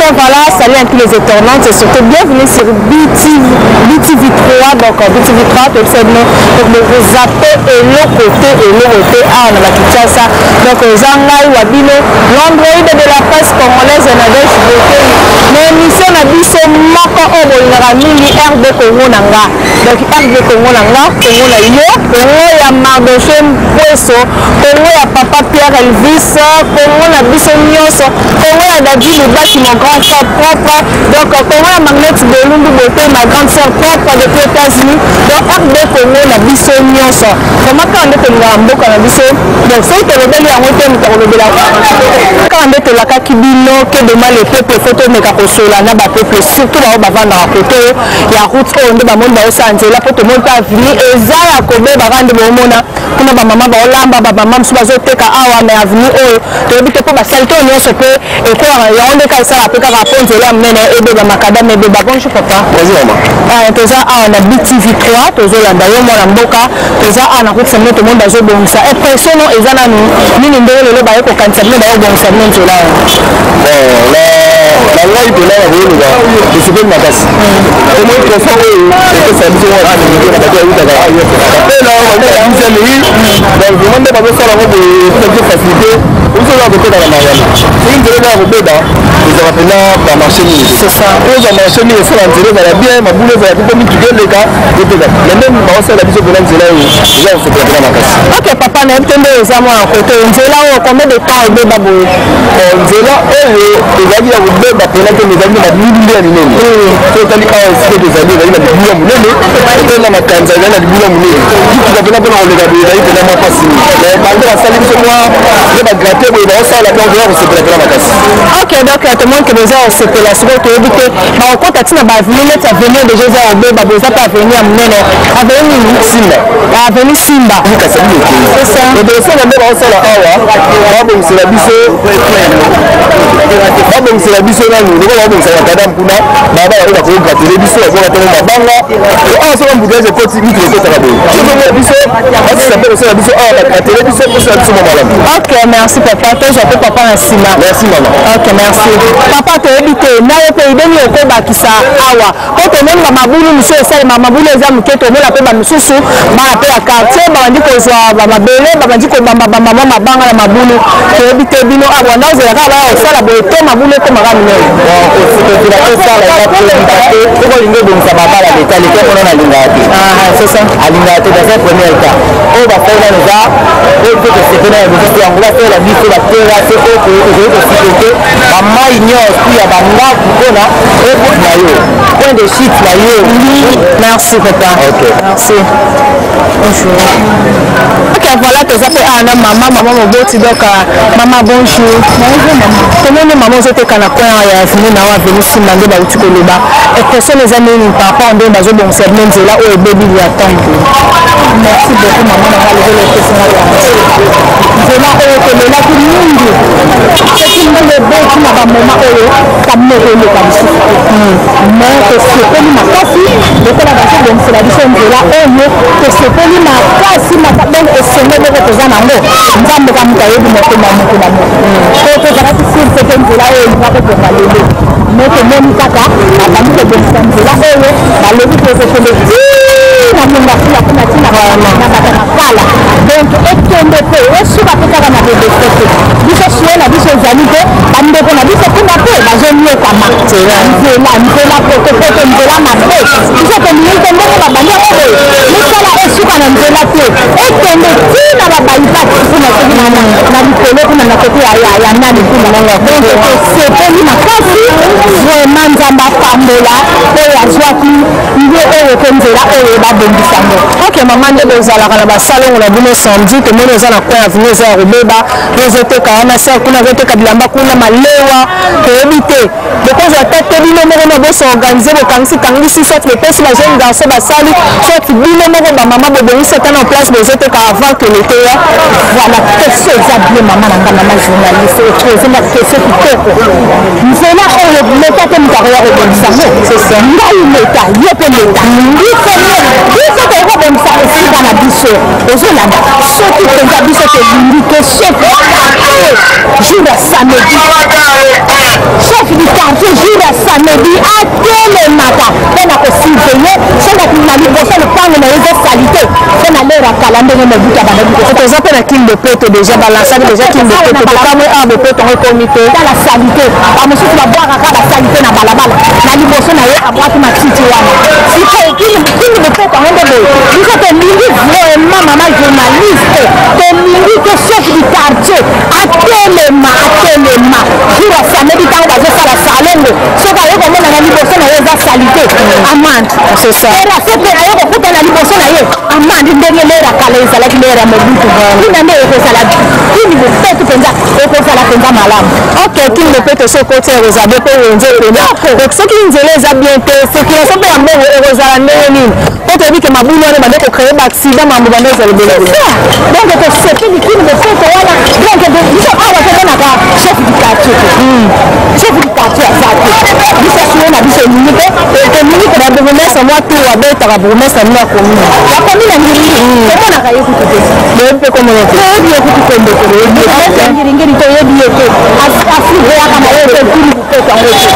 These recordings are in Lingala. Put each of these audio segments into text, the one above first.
Voilà, salut à tous les internautes et surtout bienvenue sur BTV, BTV3. Donc BTV3, tout ça, donc vous zappez et l'autre côté et l'autre côté, ah, on a Kinshasa. Donc eza ngai wa bino, l'android de la presse congolaise Nadège Beauté. Mais émission na biso moko oyo bolingaka mingi, RD Congo na nga. Donc RD Congo na nga, Congo na yo, Congo ya Mardoché Mpueso, Congo ya papa Pierre Elvis, Congo na biso nyonso, Congo ya Dadi Lubaki, mon grand frère propre. Donc Congo ya Magnet Bolundu Beauté, ma grande sœur propre depuis États-Unis. Donc RD Congo na biso nyonso. Vraiment kaka nde tolingaka mboka na biso. Donc soki tolobeli yango te, moto akolobela kaka nde tolakaki bino ke demain le peuple, faut tomeka kosola na bapeuple, surtout baoyo bavandaka kote oyo ya route oyo nde bamoni baosala nzela, mpo tomoni mpe avenue eza ya kobeba. Kaka nde boomona kuna bamama baolamba, bamama mosusu bazoteka awa, mais avenue oyo toyebi te mpo basaleté oyo nyonso mpe ekweyaka yango nde kaka esala mpe kaka mpo nzela ya monene ebeba, macadam ebeba. Bonjour papa. Bonjour mama. Toza awa na BTV 3, tozolanda yo mwana mboka. Toza awa na route bino, tomoni bazobongisa. Impression no eza nanu nini ndenge lelo baye kokanisa bino, baye kobongisa bino nzela oyo? Bon, na ngai mpena na koyoloba, tosepeli makasi. Omoi tronçon oyo epesa biso mwa difficulté na bato ayutaka kapela bautaka 10e rue. Donc vraiment nde bazosala yango boye, epesa biso facilité. Biso oza koteka na mayana, soki nzela eza ya kobeba, ezala mpena bamarché mingi te. Ozwa marché mingi, esala nzela ezala bien, mabulu ezala te mpo mituka eleka eteka. Mais nde baosala biso mpena nzela oyo, eza kosepela mpena makasi. Ok papa, nayebi te nde eza mwana kote oyo, nzela oyo combien de temps ebeba boye? Nzela oyo ezalaki ya kobeba mpena te, ezalaki na mabulu ya minene. So otali awa esika tozali, ezali na libulu ya monene. Otali na makanza, ezali na libulu ya monene. Mituka mpena mpona koleka boye ezali mpena mwa mpasi mingi. Mais bande basali biso mwa nde bagratte boye, baosala mpe ozoya kosepela mpena makasi. Ok, donc tomoni ke boza kosepela. Sikoyo toyebi te bakokota ntina baavenue neti avenue déjà eza kobeba boye, eza mpe avenue ya monene, avenue nini? Simba. Avenue Simba. Kasi C'est ça. Osala nde baosala awa, babongisela biso, babongisela biso nanu lokola babongisela macadam kuna. Balabala oyo bakogratter biso, bazoka ntango mabanga awa, soki embouteillage ekoti, mituka ekotaka boye. Tozomona biso basisa mpe kosala biso awa, bagratter biso, kosala biso mwa malamu. Ok, merci papa. Tozwa mpe papa na nsima. Merci mama. Ok, merci papa. Toyebi te na yo mpe ideni okobakisa awa, po tomoni bamabulu mosusu esalema, mabulu eza moke. Tomona mpe bamisusu bana mpe ya quartier babandi kozwa bamabele, babandi kobambabamba mwa mabanga na mabulu. Toyebi te bino awa nda ozela kaka baya kosala boye to mabulu ekomaka minene? Kozela tosala eza te. Soki olingi obongisa babala, leta leta mpona nalingaka te. C'est ça. Alingaka te. Dans un premier temps, oyo basali nano eza oyo mpe tosepeli na biso yango. Basalela biso baterrasse oyo ezali kosupporter bamai nyonso ya bandako mpona na yo point de chute na yo. Merci papa. Ok. Merci. Bonjour. Ok, voilà, toza mpe awa na mama, mama moboti. Donc mama, bonjour. Bonjour mama. Tomoni mama ozoteka na coin ya avenue na oyo avenue Simba. Nde bauti koloba, impression eza nini par rapport ndenge bazobongisa bino nzela oyo ebebi ya ntango? Merci beaucoup mama na nga. Lokola epesinga nzela oyo tolelaki mingi, soki mbula ebeti na bamoma oyo, camion eleka lisusu te. Mais tosepeli makasi lokola bazobongisela biso nzela oyo, tosepeli makasi. Donc esengo moko toza nango, Nzambe ka moto ayebi motema moto na moto. Po tozalaki sûr te nzela oyo elinga kobonga lelo, mais tomoni kaka babandi kobongisa nzela oyo, balobi tozokende ti na Mongafula kuna, ntina na bato Makala. Donc ekende mpe esuka mpe kaka na Rebeko te. Biso suye na biso ezali mpe bandeko na biso kuna mpe bazoniokama nzela, nzela potopoto, nzela mabe. Biso tolingi te ndenge babandi yango boye, mosala esuka na nzela te, ekende ti na babypass kuna, soki na likolo kuna na kote ya nani kuna. Donc tosepeli makasi vraiment. Nzambe apambola oyo azwaki nde oyo mpe nzela oyo babongisa yango. Ok mama, nde bozalaka na basalongo na bino samedi, tomoni eza na coin avenue eza ya kobeba, ozoteka wana ser kuna, azoteka bilamba kuna malewa. Toyebi te bokozwa ata te bino moko na bos'organiser, bokangisi kangisi, soit bopesi bajeune garçon basali, soit bino moko bamama bobongisi ata na place bozoteka avant que l'été ya? Voilà, question eza bien mama na nga, mama journaliste, oposenga question kitoko. Nzela oyo, leta te moto akoya kobongisa ngo. Ngai leta, yo mpe leta, biso biso toyei kobongisa esika na biso. Ozolanda, soki mpenza biso tolingi ke chef du quartier jour ya samedi, chef du quartier jour ya samedi atelemaka mpo na kosurveiller soki na liboso lopango na ye eza saleté, mpo na l'heure ya kala ndenge Mobutu abandaki. Toza mpe na Kin Bopeto déjà, balansaki déjà Kin Bopeto. Tokamwe awa, bopeto yango ekomi te. Tala saleté, bamosusu babwakaka basaleté na balabala, na liboso na ye abwaki matiti wana. Sikoyo Kin Bopeto yango nde boye. Biso tolingi vraiment, mama journaliste, tolingi ke chef du quartier atelema, atelema jour ya samedi ntango bazosala salongo. Soki aye komona na liboso na ye eza saleté, amende. C'est ça. Terrasse mpe aye kokuta na liboso na ye, amende, ndenge l'heure ya kala ezalaki, l'heure ya Mobutu. Kuna nde ekozala Kin Bopeto mpenza, ekozala mpenza malamu. Ok, Kin Bopeto so okoti, ekozala bien mpe wenze epena. Donc soki nzela eza bien te, circulation mpe ya mbongo ekozala ndenge nini? Po toyebi ke mabulu wana bande kocréer baaccident, mambo bande ezala ebele. Donc tosepeli Kin Bopeto wana. Donc biso awa tomonaka chef du quartier te, chef du quartier aza te. Biso suye na biso elingi te, tolingi te. Babourgmestre mwa tour abetaka, bourgmestre nino ya commune. Ya commune ya Ngiri-Ngiri, tomonaka ye kutu te. Boyebi mpe komona te? Toyebi ye kutu kombo te. Bourgmestre ya Ngiri-Ngiri, toyebi ye te, asurveillaka na ye te. Kin Bopeto yango te,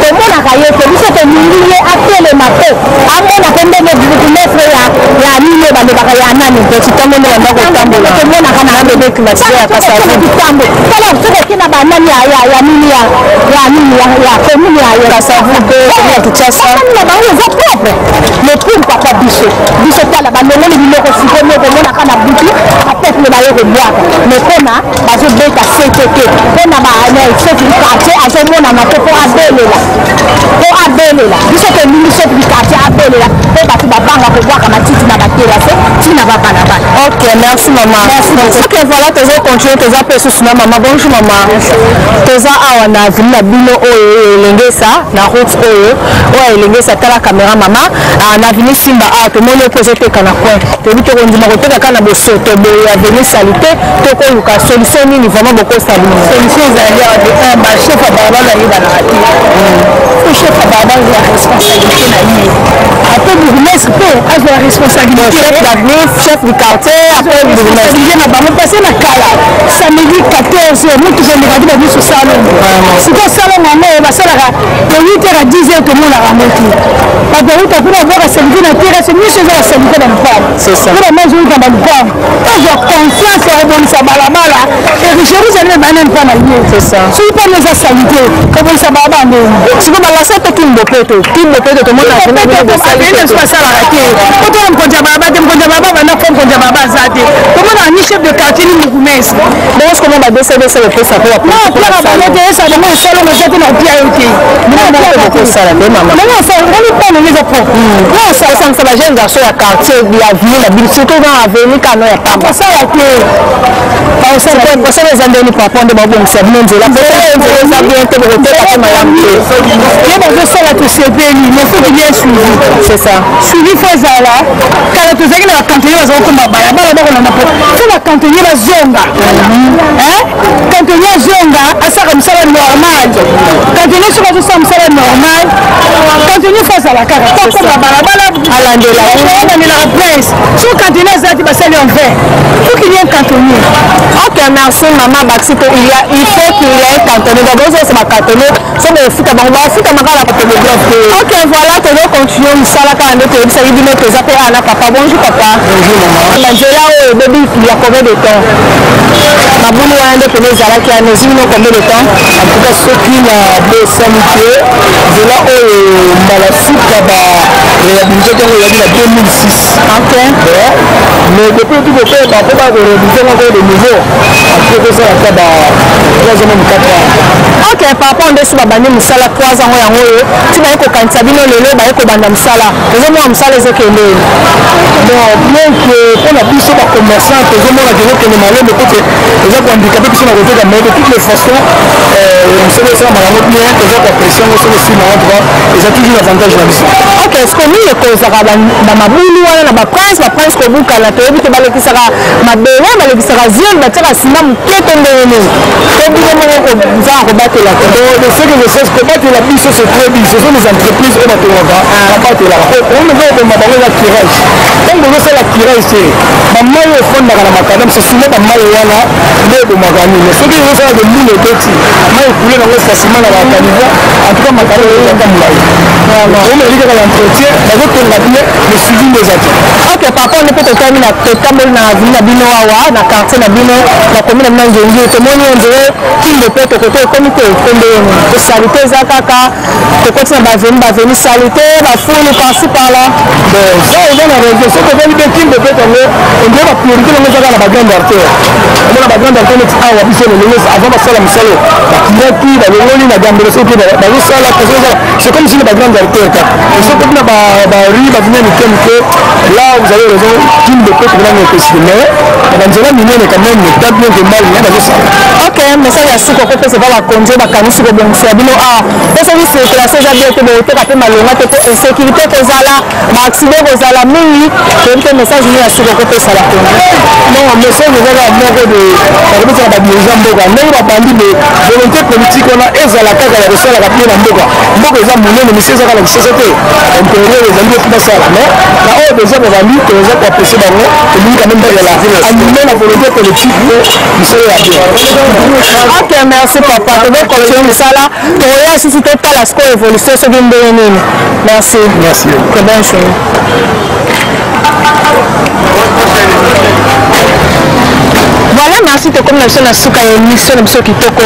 tomonaka ye te. Biso tolingi ye atelema mpe amona mpe ndenge bourgmestre ya nini balobaka ya nani. Kitambo nde banda kotambola. Tomonaka na bébé climatisé ya Kasavu. Kitambo, tala, soki oke na banani ya nini, ya nini, ya commune ya Kasavu mpe ya Kinshasa. Banani na bango eza propre, mais pourquoi pas biso? Biso tala, balongoli biloko sikoyo, okomonaka na butu bapeuple baye kobwaka, mais mpona bazobeta sete te, mpona chef du quartier azomonana te mpo abelela, mpo abelela. Biso tolingi chef du quartier abelela mpo bato babanga kobwaka matiti na baterrasse, ntina babalabala. Ok, merci mama. Merci. Ok, voilà, toza continue, toza mpe susu na mama. Bonjour mama. Toza awa na avenue na bino oyo Elengesa, na route oyo Elengesa. Tala caméra, mama. Na avenue Simba awa tomoni mpo ezoteka na coin. Toyebi te kondima koteka kaka na bosoto boye, avenue saleté. Tokoluka solution nini vraiment bokosala? Solution ezali awa de un, bachef ya balabala ayebanaka te. Faut chef ya balabala azwa responsabilité na ye, ape bourgmestre mpe azwa responsabilité. Chef d'avenue, chef du quartier, après bourgmestre. Responsabilité na bango, parce na kala samedi 14 heures motuka elekaki babiso salongo. Sikoyo salongo yango basalaka de 8 heures à 10 heures, tomonaka yango te. Bato bauta kuna babwaka saleté na terrasse, nyonso eza basalite na lupango. C'est ça. Mpo bama ezouta na lupango, azwa confiance ya kobongisa balabala. Jérusalem ebana mpa na ye. C'est ça. Soki mpana eza saleté, kobongisa balabala ndenge? Sikoyo balasa mpe Kin Bopeto, Kin Bopeto tomona. Avenue basalaka te, po tona mokonzi ya balabala te. Mokonzi ya balabala banda fo mokonzi ya balabala aza te. Tomonaka ni chef de quartier ni bourgmestre. Bongo sikoyo badese bopesa mpo? Non, piaka bango te. Esa bango esalongo eza te, na kopia yo te. Bokosala nde mama? Ndenge osala mpano eza propre. Osangisa bajeune garçon ya quartier ya avenue na bino, surtout na avenue kano ya pamba. Osala te. Kosala eza ndeni papa nde babongisa bino nzela? Nzela eza bien te, bokoteka te malamu te. Ye bazosala, tosepeli, mais faut bien suivi. C'est ça. Suivi faut ezala. Kala tozalaki na bacantonnier, bazala komba balabala, bakolanda po faut bacantonnier bazonga. Cantonnier azonga, asaka mosala normal. Cantonnier soki azosala mosala normal, cantonnier faut azala kaka po akomba balabala. Alandela. Alandelaka prince. Soki cantonnier aza te, basali en vain. Faut qu'il y ait un cantonnier. Ok, merci mama. Baxi to il y a, il faut qu'il y ait un cantonnier. Donc bozosala bacantonnier, so bofuta bango, bafuta makala baphotographe te. Ok, voilà, tozo continue mosala kaka nde toyebisaki bino. Toza mpe awa na papa. Bonjour papa. Bonjour mama. Banzela oyo ebebi il y a combien de temps? Mabulu wana nde pene ezalaki wana, ezwi bino combien de temps? En tout cas, soki na bosani te, nzela oyo mbala suka ba réhabilité ntango ezalaki na 2006. Mais depuis oti kopeba mpo bakoréhabilité ngo encore de nouveau, après kosala ata ba 3 ans, même 4 ans. Ok, par rapport nde so babandi mosala 3 ans yango oyo ti baye kokanisa bino lelo, baye kobanda mosala, ozomona mosala ezokende? Bon, bien que mpona biso bacommerçant tozomona tozokende malembe po te eza kohandicaper biso na koteka, mais de toutes les façons mosala esalamaka yango bien, toza koapprécier yango. Soki esili en tout cas eza toujours avantage na biso. Ok, ce que nini ekozaka bamabulu wana na baprince, baprince kobukana? Toyebi. Toyebi te balekisaka mabele, balekisaka zelo, batiaka sima moke to ndenge nini, to bino moko kozanga kobatela te? De ce que je sais, kobatela biso, c'est très bien. Ce sont les entreprises oyo batongaka, babatelaka. Oyo eza koboma bango eza curage. Ntango bozosala curage te, bamai oyo efandaka na macadam, c'est souvent bamai wana nde ebomaka nini. Soki ezosala de mbula ebeti, mai ekule nango facilement na bacaniveau. En tout cas, macadam ezaka molai, omeli kaka l'entretien, bazotonga bien, le suivi nde eza te. Ok papa, nde mpe totali na totamboli na avenue na bino awa, na quartier na bino, na commune na bino ya Ngengi, tomoni on dirait kimbo mpe tokoto ekomi te kombe to saleté eza kaka. Tokoti na baavenue, baavenue saleté, bafulu par-ci par-là. Bon, ça eza na raison. Soki ozali mpe kimbo mpe tango, on dirait bapriorité nango eza kaka na bagrande artère. Omona bagrande artère neti awa biso na ndenge avant basala mosala, bakiraki, balongoli na gambelo, soki bazosala, c'est comme si na bagrande artère kaka. Soki na barue, baavenue mike mike, là vous avez raison, kimbo mpe tokonani epesi, mais na banzela minene quand même, tant bien que mal, bazosala. Ok, message ya suka okopesa epa bakonzi oyo bakanisi kobongisela bino awa, mpo soki circulation eza bien te, bokoteka mpe malonga te, mpo insécurité kozala, baaccident kozala mingi. Toyebi te, message nini ya suka okopesa bakonzi? Non, message eza kaka moko de bakopesaka badirigeant mboka, ndenge babandi de volonté politique wana ezala kaka ya kosalaka bien na mboka. Mboka eza monene, misi eza kaka na Kinshasa te, intérieur ezali mpe basala. Mais na oyo déjà babandi, toza koapprécie bango. Tolingi quand même bazala animé na volonté politique mpo misala ya bien. Ok, merci papa. Tokocontinue mosala, tokoya lisusu totala sikoyo évolution soki ndenge nini. Merci. Merci. Que bonne journée. Voilà, merci. Tokomi na biso na suka ya émission na biso kitoko,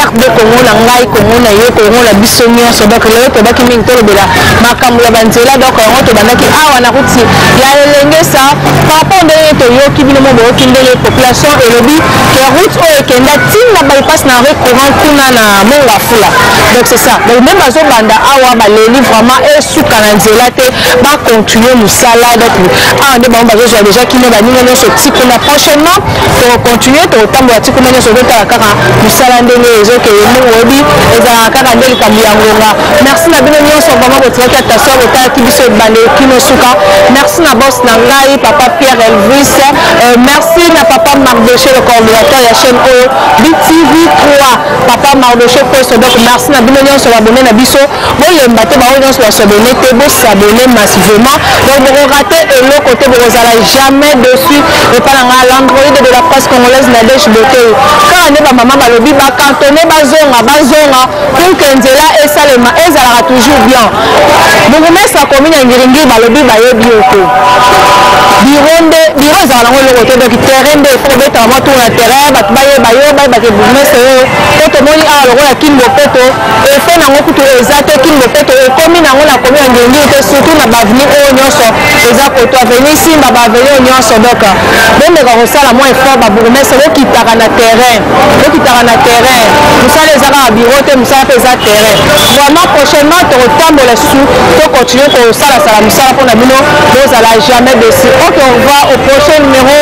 RD Congo na ngai, Congo na ye, Congo na biso nyonso. Donc lelo tobaki mingi tolobela makambo ya banzela. Donc yango tobandaki awa na route ya Elengesa. Par rapport ndenge toyoki bino mo, boyoki ndenge population elobi ke route oyo ekenda ntina bypass na rue courant kuna na Mongafula. Donc c'est ça. Donc même bazobanda awa, baleli vraiment esuka na nzela te, bacontinue mosala. Donc awa nde bango bazozwa déjà kino baninga nyonso ti kuna. Prochainement tokocontinue, tokotambola ti kuna nyonso, totala kaka mosala ndenge ezokende. Ndenge oyebi, ezalaka kaka nde likambo ya ngonga. Merci na bino nyonso vraiment botiraki attention, botalaki biso ebande kino suka. Merci na boss na ngai, papa Pierre Elvis. Merci na papa Mardoché, le coordonnateur ya chaîne oyo BTV 3, papa Mardoché Poso. Donc merci na bino nyonso babone na biso, bolemba te. Bango nyonso bas'abonner te, bos'abonner massivement. Donc bokorater eloko te, bokozala jamais déçu. Epa na ngai, l'android de la presse congolaise, Nadège Botei. Kaka nde bamama balobi, bacantonné bazonga, bazonga pour que nzela esalema, ezalaka toujours bien. Bourgmestre ya commune ya Ngiringiri, balobi bayebi yo te. Biro nde biro ezala nango eloko te. Donc terrain nde ifo kobetaka mwa tour na terrain, bato bayeba yo, bayebake bourgmestre oyo. Po tomoni awa lokola Kimbopeto, efe nango kutu eza te. Kimbopeto ekomi nango na commune ya Ngiringiri te, surtout na baavenue oyo nyonso eza koto, avenue Simba, baavenue oyo nyonso. Donc bomeka kosala mwa effort, babourgmestre, bokitaka na terrain, bokitaka na terrain. Mosala eza kaka biro te, mosala mpe eza terrain vraiment. Prochainement tokotambola lisusu, tocontinue kosalasala mosala mpona bino bozala jamais déçu. Ok, on va au prochain numéro.